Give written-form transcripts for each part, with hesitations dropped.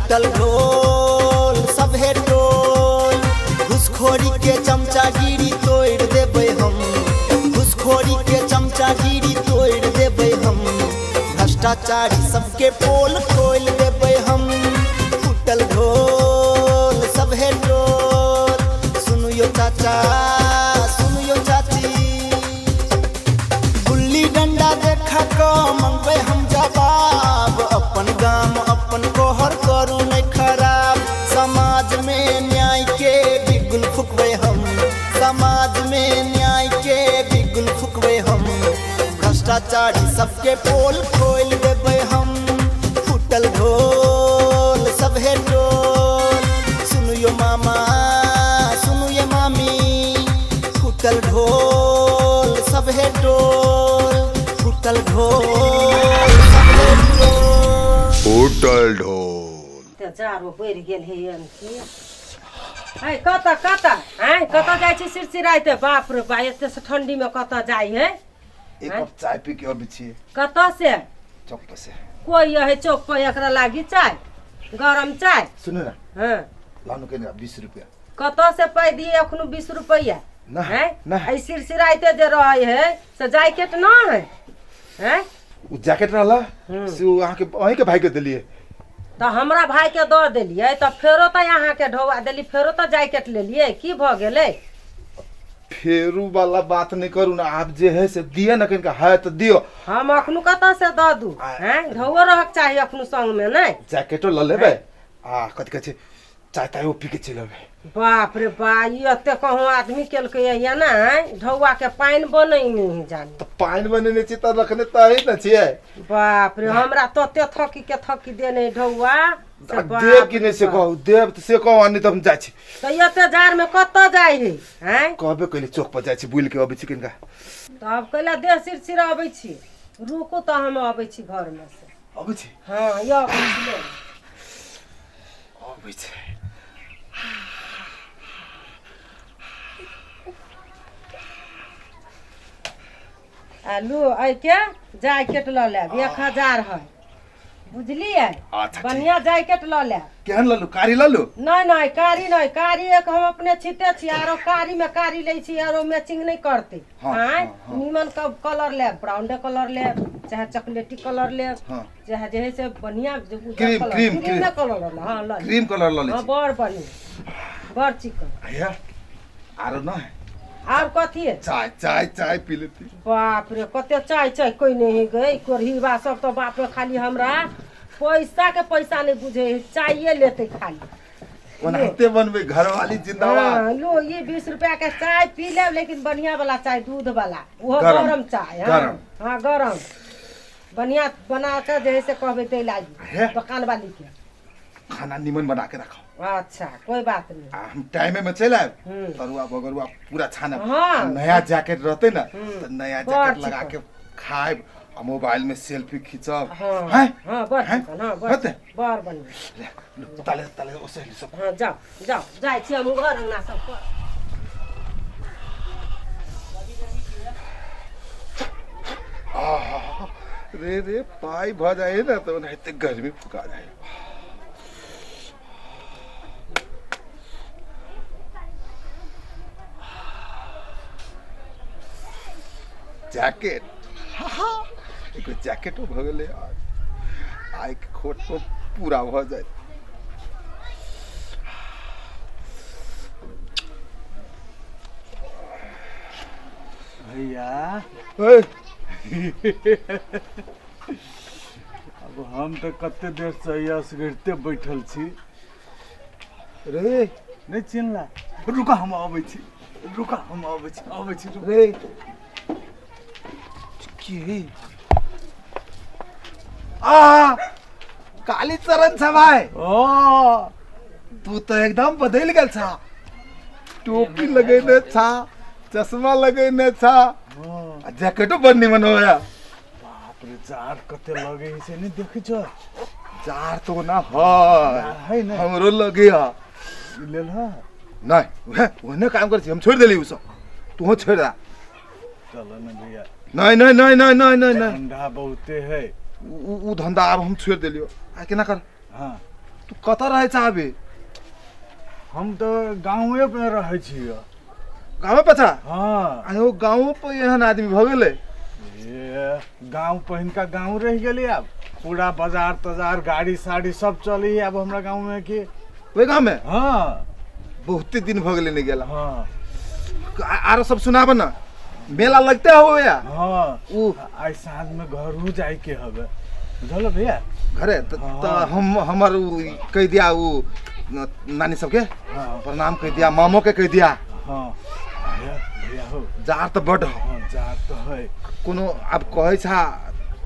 फूटल ढोल सभे टोल। घुसखोरी के चमचागिरी तोड़ि देबै हम, घुसखोरी के चमचागिरी तोड़ि देबै हम, भ्रष्टाचारी सबके पोल खोलि देबै हम। फूटल ढोल सभे टोल। सुनू यौ चाचा, सुनू यौ चाची, गुल्ली डंडा देखा कऽ मंगबै हम जवाब। अपन गाम अपन कोहर करू नहि खराब। समाज में न्याय के बिगुल फुकबै हम, समाज में न्याय के बिगुल फुकबै हम, भ्रष्टाचारी सबके पोल खोलि देबै हम। फूटल ढोल सभे टोल। सुनू यो मामा, सुनू ये मामी, फूटल ढोल सभे टोल, फूटल ढोल सभे टोल। फूटल ढोल। ते जाड़ो बढ़ि गेल हे की है। कतऽ कतऽ आँय, कतऽ जाइ छी सिरसिराइते? बाप रे बा, एते से ठंडीमे कतऽ जाइ है? एक कप चाय पी के अबै छी। कतऽ से? चौक पर से। कोई है चौक पर एकरा लागी चाय, गरम चाय? सुनू ना। हाँ। लानु के 20 रुपया। कतऽ से पाइ दिए अखनु 20 रुपैआ? ना, हैं? ना। एहि सिरसिराइते जे रहै है से जैकेट न है? हैं? उ जैकेट रहला से उ अहाँके, अहींके भाई के देलियै। तऽ हमरा भाइके दऽ देलियै तऽ फेरो तऽ अहाँके ढौआ देली, फेरो तऽ जैकेट लेलियै, की भऽ गेलै? फेरू वाला बात नहीं करू ना, आप जे है से दिए ना, कनिका है तऽ दियो। हम अखनु कतऽ से दऽ दू? हैं, ढौओ रहक चाही अखनु संगमे नहि? जैकेटो लऽ लेबै आ कथी कहै छै, चाय ताय ओ पी के चलि अबै। बाप रे बा, ई एते कहूँ आदमी केलकै या ना, ढौआ के पानि बनै नहि जानी। तऽ पानि बनेने छी तऽ रखने तऽ अही ने छियै। बाप रे, हमरा तते थकी के थकी देने ढौआ से। आ बाप देब कि रे नहि से बाप। कहू, देब तऽ से कहू, आ नहि तऽ हम जाइ छी। तऽ एते जाड़मे कतऽ जाइ है आँय? कहबे कैले चौक पर जाइ छी, बुलि के अबै छी कनिका। तऽ आब कैला देह सिरसिर अबै छी? रुकू तऽ हम अबै छी घरमे से। अबै छी। हँ, यौ अबै छी ले। अबै छै। आ लू, एहिके जैकेट लऽ लेब, 1000 है, बुझलियै? अच्छा, ठीक। बढ़िआँ जैकेट लऽ लेब। केहन लऽ लू? कारी लऽ लू? नहि नहि, कारी नहि, कारी एक हम अपने छिते छी, आरो कारीमे कारी लै छी, आरो मैचिंग नहि करतै। आँय? हाँ, हाँ। नीमन कलर लेब, ब्राउने कलर लेब चाहे चॉकलेटी कलर लेब, चाहे जे है से बढ़िआँ जे उज्जर क्रीम, कलर, क्रीम, क्रीमे कलर लऽ, हँ, लऽ लेब। क्रीम कलर लऽ लै हँ छी। बड़ बढ़िआँ, बड़ चिकन। भैया, आरो न है? आर कथी है? चाय चाय चाय पी लेती। बाप रे, कते चाय चाय कोइ नहीं गई कोरहीबा सब तो। बाप रे, खाली हमरा पैसा के पैसा नहीं बुझे है, चाये लेते खाली। ओनाहिते बनबै, घरवाली जिंदाबाद। हाँ, लो ये 20 रुपया के चाय पी लेब, लेकिन बढ़िया वाला चाय, दूध वाला, ओहो गरम, गरम चाय। हाँ, गरम। हाँ, गरम बढ़िया बना के जे है से कहबै तै लागी हे। दोकान वाली के। खाना निमन बना के रखो। अच्छा, कोई बात नहीं। आ हम टाइमे में चलि आयब। तरुआ बगरुआ पूरा छानब। आ नया जैकेट रहते ना तऽ नया बड़ जैकेट लगा चिकन। के खायब आ मोबाइल में सेल्फी खींचब। हाँ। हैं? हाँ, बड़ हैं? चिकन, हाँ, बड़ होतै? बड़ बढ़िया। ले, लू, ताले ताले ओसैली सब। हाँ, जाओ जाओ, जाइ छी हम घर अंगना सब कर। आहा, रे रे, पाइ भऽ जाइ ने तऽ ओनाहिते गर्मी फुका जाइ। जैकेट, हा, एगो जैकेटो भऽ गेलै, आइके खोट पूरा भऽ जायत। भैया। हे। अब हम तऽ कते देरसँ असगरिते बैठल छी। रे। नहि चिन्हला? रुका, हम अबै छी, रुका, हम अबै छी, अबै छी, रुक। रे, की आ काली चरण छ भाइ? ओ। तू तऽ एकदम बदलि गेल छा, टोपी लगेने छा, चश्मा लगेने छा आ जैकेटो बड़ निमन होया। बाप रे, जाड़ कते लगे है से नहीं देखै छ? जाड़ तो ना है। जाड़ है ने? हमरो लगे है। ई लेल ह? नहीं, उहे ओहने काम करै छी, हम छोड़ि देली उ सब, तूहो छोड़ि दा। चल न भैया। नहीं नहीं नहीं नहीं नहीं नहीं नहीं। ठंडा बहुते है। उ धंधा आब हम छोड़ि देलियो, आ केना कर। तू कतऽ रहै छा अभी? हम तऽ गाँवे पे रहै छियै। गाँवे पे छा? हाँ। आ गाँव पे एहन आदमी भऽ गेलै? ए गाँव पहिनका गाँव रहि गेलै, आब पूरा बाजार तजार गाड़ी साड़ी सब चलै आब हमरा गाँव में। की ओहि गाँव में? हाँ। बहुते दिन भऽ गेलै नहि गेला। हाँ। आरो सब सुनाब ना, मेला लगते हो या? हाँ। उ आइ साँझ में घरू जाय के हवे, बुझल भैया? घरे त हाँ। हम हमर उ कह दिया, उ नानी सबके हाँ। प्रणाम कह दिया, मामो के कह दिया। हाँ भैया, भैया हो। जार तऽ बड हो। हाँ जार तऽ है। कोनो आब कहै छा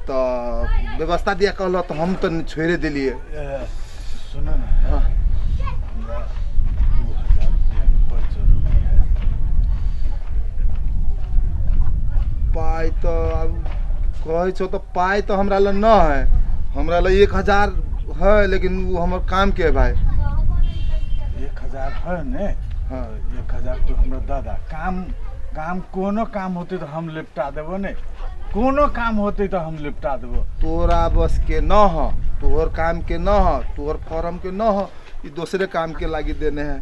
तऽ व्यवस्था दिया कहल तऽ हम तऽ छोड़े देलियै। सुन ना। हाँ। हमरा 2000 रुपया बड़ जरूरी है। पाइ तऽ आब कहै छौ तऽ पाइ तऽ हमरा लग न है, हमरा लग 1000 है, लेकिन वो हमर काम के है भाई। 1000 है ने? हाँ। 1000 तो हमरा दादा काम काम कोनो काम होते तो हम निपटा देबो ने, कोनो काम होते तो हम निपटा देबो। तोरा बस के न ह, तोहर काम के न ह, तोहर फॉर्म के न ह, ई दोसरे काम के लागी देने है।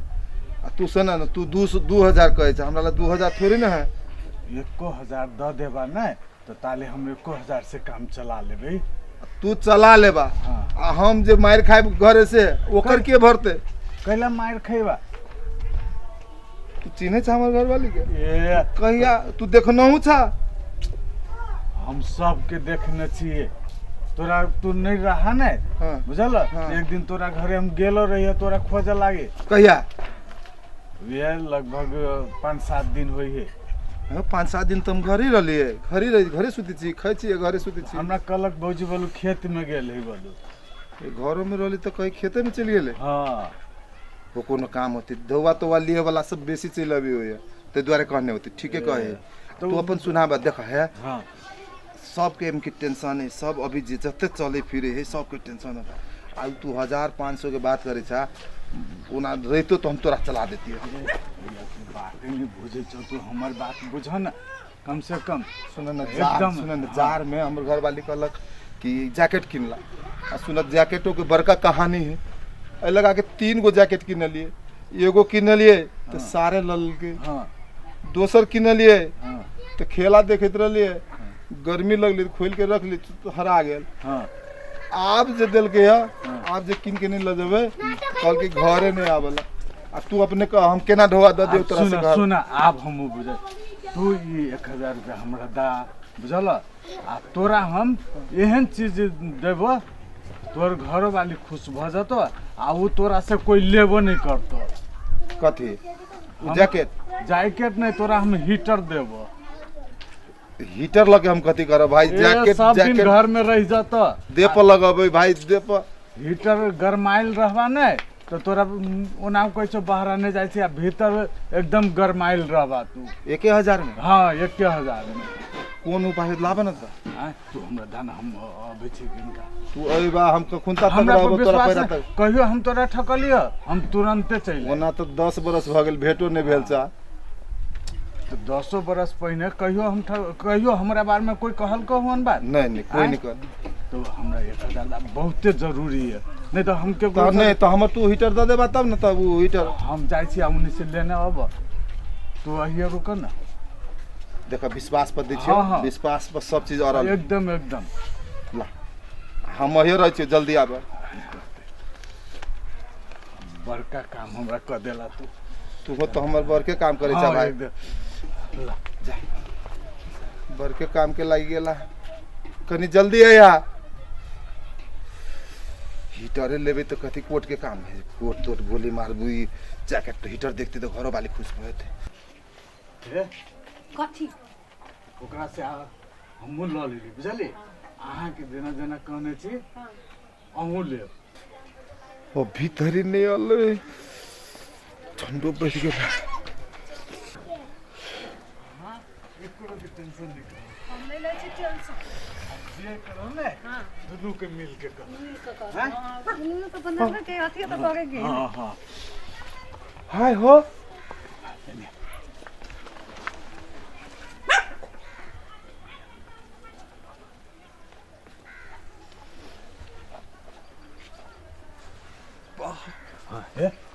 आ तू सुन न, तू 2000 कहै छ, हमरा लग 2000 थोड़ी न है। 1000 दऽ देबा ने तो ताले हम 1000 से काम चला लेबै। तू चला लेबा। हाँ। आ हम जे मारि खायब घरे से ओकर के भरते? कैला मारि खैबा? तू चिन्है छ हमर घरवाली के? ए कहिया तू देखनहु छा? हम सबके देखने छियै। तोरा तू नहीं रहा ने। हाँ। बुझल? हाँ। एक दिन तोरा घरे हम गेलो रहिए तोरा खोजे लागे। कहिया? वे लगभग 5-7 दिन होइ है। हाँ, 5-7 दिन तो हम घरे रहलियै, घरे रही, घरे सुतै छी, खाइ छी, घरे सुतै छी। हमरा कहलक भौजी बोलू खेत में गेल है बोलू। घरो में रहली तऽ कहीं खेते में चलि गेलै। हाँ। वो कोनो काम होते धोआ तोआ लिए वाला सब बेसी चलि अबी होइए, ताहि दुआरे कहने होते। ठीके कहे तो तू अपन सुनाबा। देख है। हाँ। सबके एमके टेंशन है, सब अभी जे जते चले फिरे है सबके टेंशन है। आब तू 1500 के बात करे छा, ओना रहितो तो हम तोरा चला देतियै। बात नहीं बुझे छौ तू, हमर बात बुझ न कम से कम। सुन न जार, एकदम। सुन न जार में हमर घरवाली कहलक कि जैकेट किनला, आ सुन जैकेटो के बड़का कहानी है। एहि लगा के 3 गो जैकेट किनलियै, एगो किनलियै तऽ सारे ललकै। हाँ। दोसर किनलियै हाँ। तऽ खेला देखैत रहलियै, गर्मी लगलै तऽ खोलि के रखली तऽ हरा गेल। हाँ। आब जे देलकै है, आब जे कीन के नहि लऽ जेबै, कहलकै घरे नहि आबेला। आ तू अपने कह हम केना ढोआ दऽ दियौ आब तोरा से सुन घर? सुन आब हमहूँ बुझल, तू ई 1000 रुपया हमरा दा, बुझल? आ तोरा हम एहन चीज देबो तोहर घरवाली खुश भऽ जेतो आ उ तोरा से कोई लेबो नहीं करतो। कथी? उ जैकेट? जैकेट नहीं, तोरा हम हीटर देबो। हीटर लऽ के हम कथी करब भाई? ए, जैकेट सब दिन जैकेट घर में रह जतो। देह पर लगबै भाई, देह पर। हीटर गरमाइल रहबा ने तो तोरा ओना कहै छौ बाहर नहीं जाइ छै, आ भीतर एकदम गरमाइल रहबा तू। 1000 में? हाँ 1000 में। कोन उपाय लाबऽ न तऽ। आँय, तू हमरा दाना, हम अबै छी किनका। तू अयबा हम कखुन तक हमरा पर रहबो तोरा विश्वास पैरा नहि। तक। कहियो हम तोरा ठकलियऽ? हम तुरन्ते चलि आयब। ओना तऽ 10 बरस भऽ गेल भेटो नहि भेल चा। तऽ 10 बरस पहिने कहियो हम कहियो हमरा बारे में कोई कहलको होन बात? नहीं नहीं, कोई आँय? नहीं कह। तो हमरा 1000 दा बहुते जरूरी है, नहीं तो हम के तऽ नहि तऽ हमर तू हीटर दऽ देबा तब ने, तब उ हीटर। हम जाइ छी आ उन्नी से लेने अब, तू अहिए रुक न। देख विश्वास पर दै छियौ। हाँ, हाँ। विश्वास पर सब चीज अड़ल। एकदम एकदम। ला हम अहिए रहै छियौ, जल्दी आबऽ। बड़का काम हमरा कऽ देला तू। तू तो हमर बड़के काम करै छा हाँ, भाई। एकदम। बड़के काम के लागि गेला, कनी जल्दी अइहा। हीटरे लेबै तऽ कथी कोर्ट के काम है, कोर्ट तोट गोली मारबू, ई जैकेट तो हीटर देखते तऽ घरो वाली खुश भऽ जेतै। हे, कथी? ओकरा से हमहूँ लऽ लेली, बुझलियै? अहाँके जेना जेना कहने छी अहूँ लेब। अभी धरि नहि अलै, ठंडो बढ़ि गेल। एको रति टेंशन नहीं करू। हम नहीं लै छी टेंशन। जे करो ने दुनू के मिल के करो। मिल के करू। हाँ, दुनू तो बनावे के अथी तो करेंगे। हाँ हाँ। हाय हो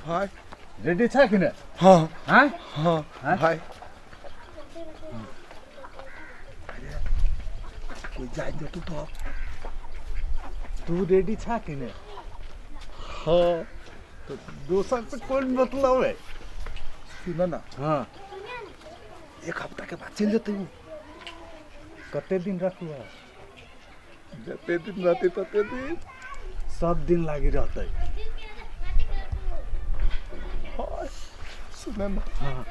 भाई रेडी छ कि ने? हाँ। हाँ। हाँ। हाँ? भाई कोई जाए दे तू तो। तू रेडी छ कि ने? हाँ। तो दोसर से कोन मतलब है? सुन ना। हाँ। एक हफ्ता के बाद चल जते हूँ। कते दिन रखबा? जते दिन रहते तते दिन। सब दिन लागी रहते। हाँ सुन ना। हाँ।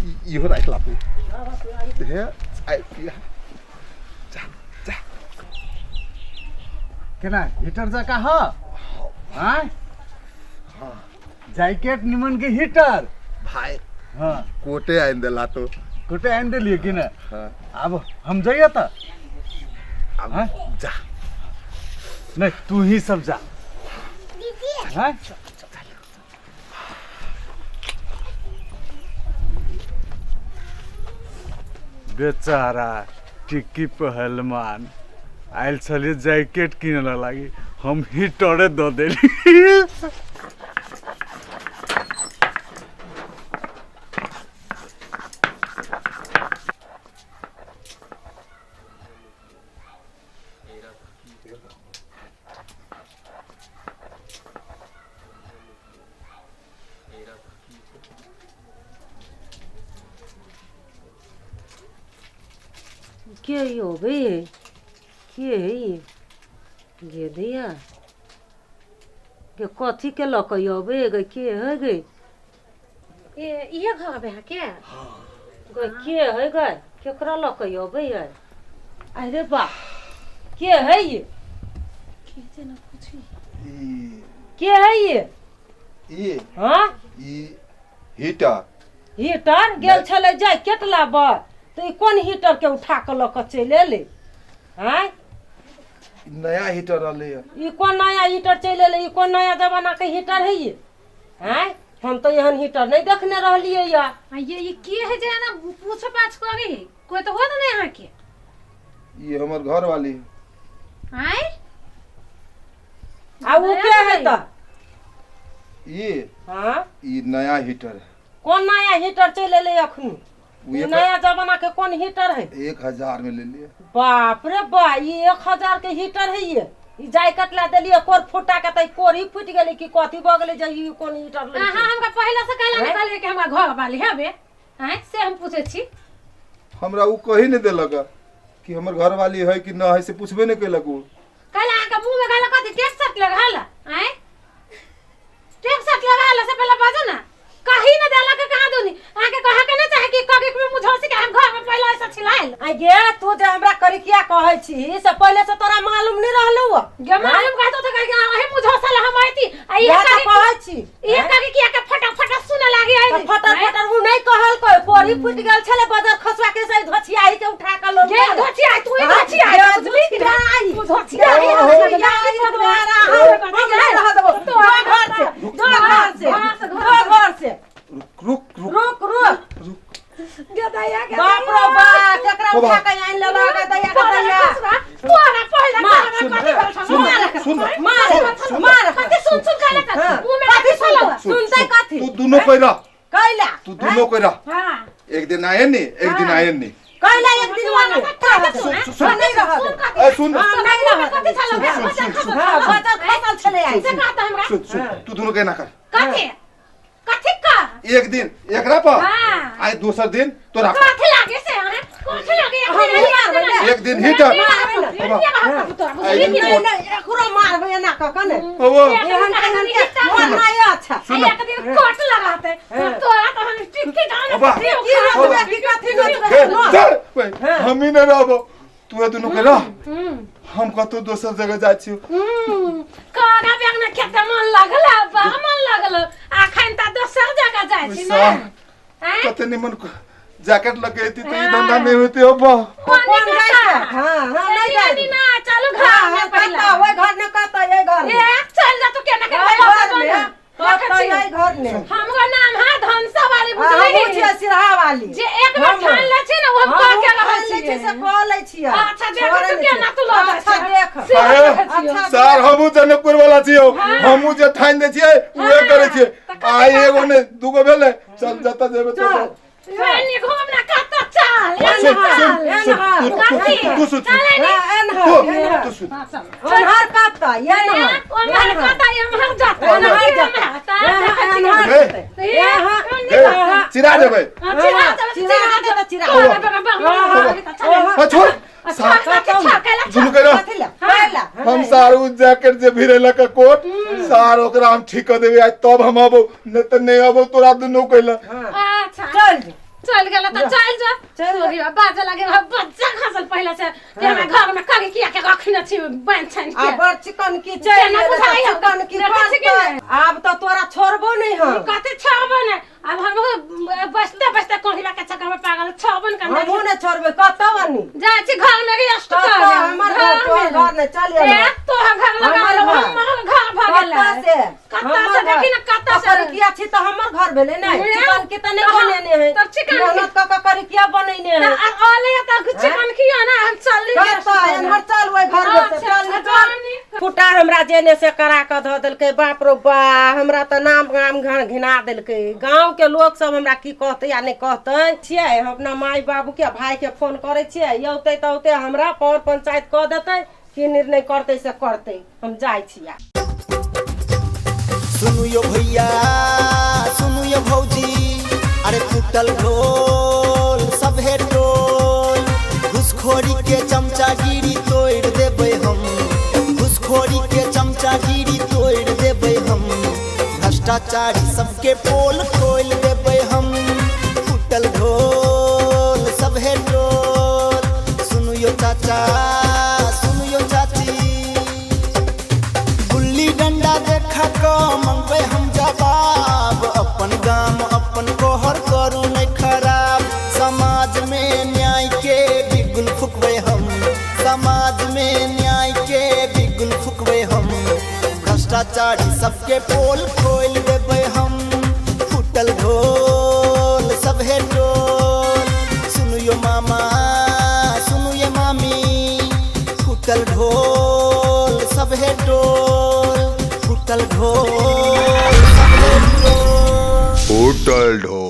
इहो राख लापू हे चाय पिया जा जा। केना हीटर जका ह? हाँ। हाँ जैकेट निमन के हीटर भाई। हाँ कोटे आइन देला तो। कोटे आइन देलिए कि ने? हाँ। अब हम जाइए त? अब हाँ? जा। नहीं तू ही सब जा। हाँ? बेचारा टिक्की पहलवान आयल छलिए जैकेट किने लागी, हम हीटरे दऽ देली। के यो बे के है गे दैया गे कथी के लऽ कऽ अबे गे के है गे? ए इहे घर अबे है के? गे के है गे केकरा लऽ कऽ अबे है? अरे बा के है ये? के जे ना पूछी के है ये? ये हाँ ई हीटर। हीटर गेल छलै जैकेट लाबऽ तो ई कोन हीटर के उठा के लऽ कऽ चलि एलै? आँय नया हीटर रहलै है। ई कोन नया हीटर चलि एलै? ई कोन नया जमाना के हीटर है ये? आँय हम तो एहन हीटर नहीं देखने रहलियै या। आ ये के है जे ना पूछ पाछ करे है? कोई तो होत नहीं अहाँ के? ई हमर घर वाली। आँय आ उ के है त? ये हाँ ई नया हीटर है। कोन नया हीटर चलि एलै अखनी? नया जमाना के कौन हीटर है? 1000 में ले लिए। बाप रे बा ई 1000 के हीटर है ये। ई जैकेट ला देलिए कोर फुटा के त कोर ही फुटि गेलै कि कथी भऽ गेलै जे ई कोन हीटर ले? अहाँ हमरा पहिले से कहला ने कहलिए कि हमरा घर वाली हबे आँय से हम पूछै छी। हमरा उ कहि नहीं देलक कि हमर घर वाली है कि न है से पूछबे नहीं केलक उ। कहला अहाँ के मुंह में कहला कथी टेप सट लगाल? आँय टेप सट लगाल से पहिले बाजू ना। कहीं न देलक कहाँ दूनी अहाँ के कहा के न चाहे कि कगे में मुझ हंसी के हम घर में पहिले ऐसा छिलायल। आ गे तू जे हमरा करिकिया कहै छी से पहिले से तोरा मालूम नहीं रहलौ? गे मालूम कहतो त कह अहे मुझ हंसल हम आइती आ ई कहे कहै छी ई कहे कि के फटाफट सुने लागी आई। फटर फटर उ नहीं कहल कोई कोरी फुट गेल छले बजर खसवा के से धछियाई के उठा के लो गे धछियाई तू ही धछियाई बुझली कि नहीं? तू धछियाई हम नहीं रह देबो। जो घर से जो घर से जो घर से रुक रुक रुक रुक रुक गदैया के बाप रे बाप केकरा उठा के आनि लेलक गदैया के दैया। तोरा पहिले सुन सुन मार मार कथी सुन सुन कहले त मुंह में कथी सुन सुनते कथी? तू दोनों कोई रह कैला तू दोनों कोई रह। हां एक दिन आए नी एक दिन आए नी कैला एक दिन वाले सुन नहीं रह ए सुन नहीं रह कथी छलो हां बचल खसल छले आई से कहता हमरा। सुन सुन तू दोनों के ना कर कथी कथी का एक दिन एकरा पर हां आइ दोसर दिन तोरा पर। कथी लागे से हां कथी लागे? एक दिन हीटर नहीं एकरो मारबै एना क के ने होबो एहन एहन के मन नहीं अच्छा। सुन एक दिन कोट लगाते तोरा तो हम टिक्की डाल अबा की नचबे की कथी नचबे? हम ही न रहबो तू दोनों के रह हम कतौ दोसर जगह जाइ छी। काना बैग ना खेत मन लागल बा मन लागल आखन त दोसर जगह जाइ छी ना। कते निमन जैकेट लगेती तो ई धंधा नहीं होते हो बा। कोन जाइ छै? हां हां नहीं जाइ ना चलू घर में पहिले। कत ओइ घर ने कत ए घर में ए चल जा तू केना के घर में कत ए घर में। हमरो नाम है धनसा वाली बुझली। हमहूँ छियै सिरहा वाली। जे एक बेर ठान लै छै ने, ओ हम कह के रहल ठान लै छियै। छियै से कऽ लै छियै। अच्छा देख, छोड़ै तू नहि केना छियै। तू लऽ जाइ अच्छा छै। देख। से अरे, देखै छियौ। अच्छा। सर, हमहूँ जनकपुर वाला छियौ, हमहूँ जे ठानि दै छियै उहे करै छियै। तऽ आ एगो नहि दूगो भेलै, चल जतऽ जेबै चल। ततऽ। एने घूम ना, कतऽ चल, सुन एने सुन चल। सुन, तू तू तू सुन, चल एने। हाँ, एनहर, तू एनहर। तू सुन। ओनहर कतऽ? एनहर। ओम्हर कतऽ, एम्हर जतऽ, एनहर एम्हर जतऽ। जतऽ, देखै छियै। एनहर ए, जतै। ए, यहाँ। ए, चिरा देबै। हाँ, चिरा देबै, चिरा चिरा देबै, देबै। चिरा तोरा देबै। बगल बगल बगल चल। हाँ, छोड़। अच्छा, अच्छा, कैला दुनू के रह। कथी लए? कैला? हम सार उ जैकेट जे भिरेलक कोट सार, ओकरा हम ठीक कऽ देबै आइ, तब हम अबौ, नहि तऽ नहि अबौ तोरा दुनू कैला। अच्छा। चल। चल गेल तऽ चल जा। चल। तोरी बाजे लागे बच्चा खसल पहिले से कि हमरा घर में करी किया के रखने छी बांध छानि आ के। बड़ चिकन की चलि केना गेलै तऽ बुझाइ हौ? चिकन की देखै छी कि करतै? नहि? आब तऽ तोरा छोड़बो नहि हम। कते छबन आब हम बसते बसते कोहिला के चक्कर में पागल छबन का। हमहूँ नहि छोड़बै। कतऽ बनी? जाइ छी घर में रेस्ट कतऽ? कर। हमर घर, तोहर घर नहि, चल ए एना। तोहर घर लगा हमर लो, घर। हमर घर भऽ गेलै। कतऽ से? कतऽ हमर से घर। देखी ने, कतऽ तऽ से। करिकिया छी तऽ हमर घर भेलै ने। ए, चिकन की तऽ नहि तऽ बनेने है। तब चिकन की- मेहनत कऽ कऽ करिकिया बनेने है। अले तऽ चिकन किया ना हम चल। कतऽ? एनहर चल, ओहि घर में से अच्छा, चल, निकल। जानी। फुटा हमरा जेने से करा कऽ धऽ देलकै। बाप रो बा, हमरा तऽ नाम गाम घर घिना देलकै। गाँव के लोक सब हमरा की कहतै आ नहि कहतै? छियै हम अपना माय बाबू के, भाय के फोन करै छियै, औतै तऽ औतै, हमरा पर पंचायत कऽ देतै, की निर्णय करतै से करतै। हम जाइ छियै। सुनू यो भैया, सुनू यो भौजी, अरे फूटल ढोल सभे टोल, घुसखोरी के चमचागिरी तोड़ि देबै हम, घुसखोरी के चमचागिरी तोड़ि देबै हम, भ्रष्टाचारी सबके पोल खोलि देबै हम। फूटल ढोल सभे टोल। सुनू यो चाचा, सुनू यो चाची, गुल्ली डंडा देखा क मंगबै हम जवाब, अपन गाम अपन कोहर करू नहि खराब, समाज में न्याय के बिगुल फुकबै हम, समाज में न्याय के बिगुल फुकबै हम, भ्रष्टाचारी सबके पोल खोलि देबै हम। फूटल ढोल सभे टोल। सुनू यो मामा, सुनू ये मामी, फूटल ढोल सभे टोल, फूटल ढोल सभे टोल। फूटल ढोल।